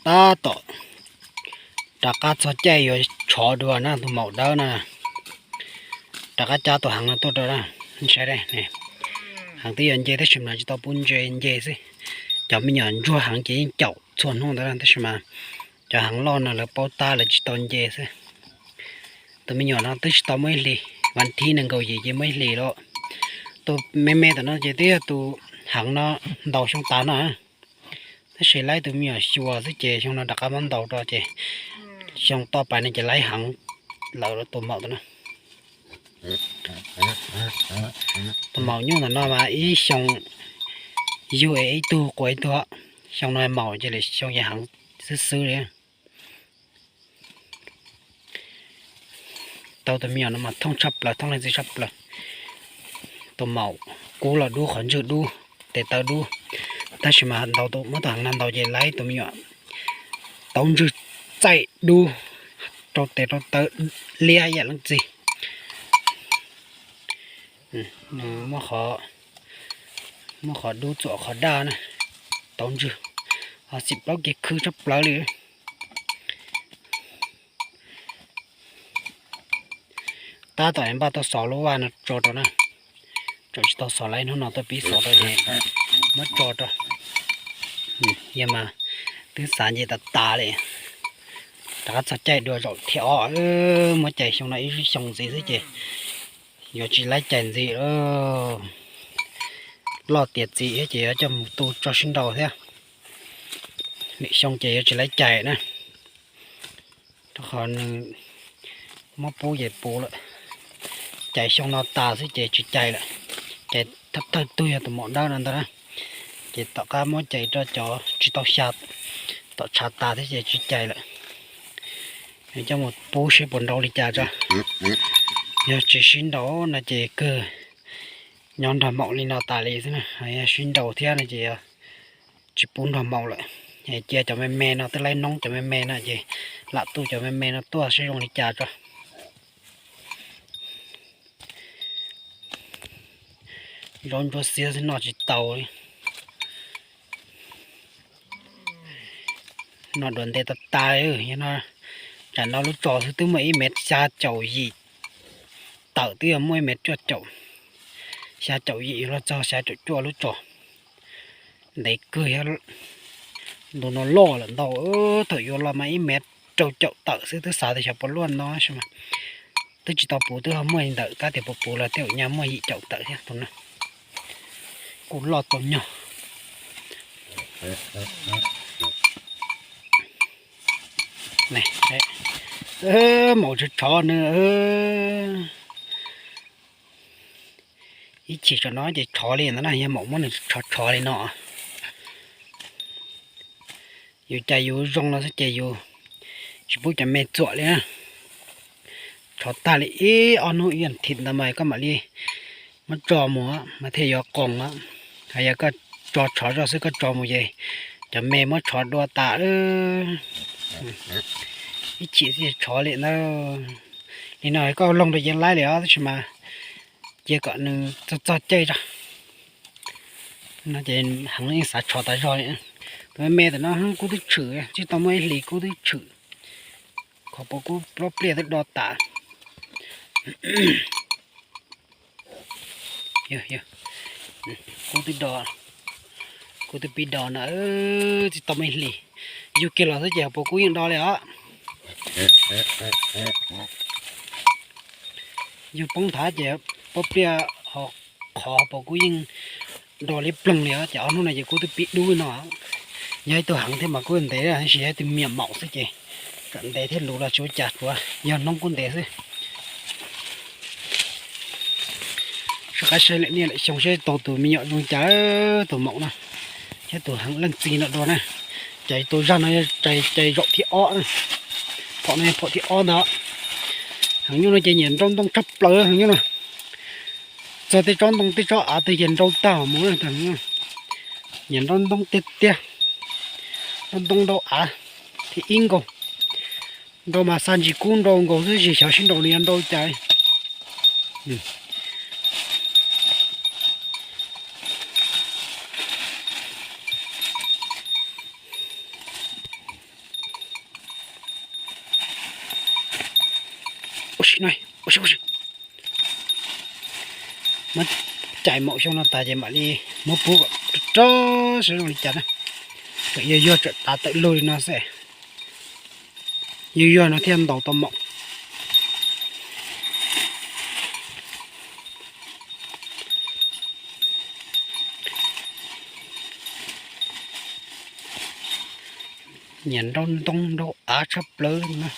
Tab tom rov qab txog caij yuav tshov dua na, tus maum dawb na. Rov qab cab tus heev no tuaj rau na, saib, heev twb yuav nce tab sis mas tsis tau pub nce, nce xwb. Cov me nyuam ntsuag heev ces yeej caum txhua hnub ntawd tab sis mas cov heev loj no lawv paub tab lawv tsis tau nce xwb. Tus me nyuam no twb tsis tau muaj ib hlis, vas thib nees nkaum yim ces muaj ib hlis lawm. Tus me me tom no ces twb yog tus heev no ntaus xyoo tas no, tab sis laib tus me nyuam xyuas xwb ces xyoo no rov qab muab ntaus rau ces xyoo tom pais no ces laib heev lawm tus maum tom no. Tus maum nyuj tom no mas ib xyoo yug es ib tug quas ib tug, xyoo no maum ces lawm xyoo ces heev xwb xwb li. Tau tus me nyuam no mas thooj tshaj plaws, thooj leej txiv tshaj plaws. Tus maum kub los dub, qhov ntswg dub, tes taw dub, tab sis mas ntaus, muab tus heev no ntaus ces laib tus me nyuam taub ntswg txaij dub, rau tes rau taw liab ib yam leej txiv. Nws muaj qhov dub txuam qhov daj na, taub ntswg, ho xim plaub kiag khwb tshaj plaws li. Tab tom npaj tuaj xov lub vaj no tso rau na, tseem tsis tau xov, laib hnub no tuaj pib xov rau ces muab tso rau. Yog mas twb xav nce tas tas li, rov qab txog caij dua zaum thib ob, muab cais xyoo no ib xyoo ntxiv xwb ces yuav tsis laib cais ntxiv. Loj tiav txiv thiab ces yuav coj mus tu tso sib nraus thiab. Lwm xyoo ces yuav tsis laib cais na, rau qhov nws muab pub ces puv lawm. Cais xyoo no tas xwb ces tsis cais lawm. Cais thawj tug yog tus maum dawb no ntag na, ces tom qab muab cais rau cov tsis tau xya, tom tshav tas thiab ces tsis cais lawm. Coj mus pub seb puas nrau li cas tso. Yog tsis sib nrau no ces kawg nyob nrog maum li no tas li xwb na. Yog sib nrau thiab no ces tsis pub nrog maum lawm. Cia cov me me no twb laib noob, cov me me no ces lam tu cov me me no tuaj seb zoo li cas tso. Zaub ntsuab xiab xwb noj tsis tau li. Noj dua ntev tas tas li. Yog no, tsam no lub tsos xwb twb muaj ib mev xya caum yim tawm, twb yog muaj ib mev cuaj caum, xya caum yim yuav luag txog xya caum cuaj lub tsos. Ntev kawg thiab. Ntu no loj lawm ntau, thaum yuav los mas ib mev rau caum tawm xwb, twb xav tias xyov puas luaj no tab sis mas twb tsis tau puv, twb ho muaj li ntawm kab tias puas puv los tej zaum nyaj muaj yim caum tawm thiab tus no. Kuj loj tau nyog. Maum tshov tshov nws. Ib chim tso no ces tshov li ntawd na, yog maum muab nws tshov tshov li no. Yus cais yus zoo no xwb ces yus tsis pub cov me txuam li na. Tshov tag li ib ob hnub ib as thiv ntawd mas koj mam li muab tso mus mas thiaj yuav qoos. Hos yog koj tso tshov zoj xwb koj tso mus ces cov me muab tshov dua tas. Ib chim tshov li ntawd. Li no koj loog rau yeev laib li os, tab sis mas cia kom nws txog txog caij tso. No ces heev, yeej xav tshov tas zog li. Tus me me tam no kub twb tshwm, tsis tau muaj ib hlis kub twb tshwm. Qhov puas kub plob pliaj twb do tas. Kub twb do, kub twb pib do no, tsis tau muaj ib hlis. Yug kiag los xwb ces hauv paus kub yeej do li os. Yug poob nthav ces plob pliaj ho qhov hauv paus kub yeej do li ploog li os. Ces ob hnub no ces kub twb pib dub no. Yog ib tug heev thiab mas kub ntev, tab sis yog ib tug me nyuam maum xwb ces kom ntev thiab luv los tsis ua cas, tsuav yog hnub kub ntev xwb. Soj qab saib lawm niaj lawm xyoo seb tau tus me nyuam zoo cas, tus maum no thiab tus heev leej txiv no dua na. Cais tus zag no yog cais zaum thib ob na, phom no yog phom thib ob ntag. Heev nyuj no ces nyiam nrau ntoo tshaj plaws heev nyuj no. Txog tej tsob ntoo tej tsob av twg ces nrau tag mus na. Nyiam nrau ntoo tiag tiag, nrau ntoo nrau av thiab ib nkaus. Nrau mas xa ntsis kub nrau nkaus xwb, tsis xyov sib nraus nws yuav nrau cas. Ua si, ua si. Muab cais maum xyoo no tas ces mam li muab pub kom rog rog seb zoo li cas na. Kom yuag yuag tsam tav tawm lug li no xwb. Yuag yuag no thiaj ntaus tau maum. Nyiam nrau ntoo nrau av tshaj plaws na.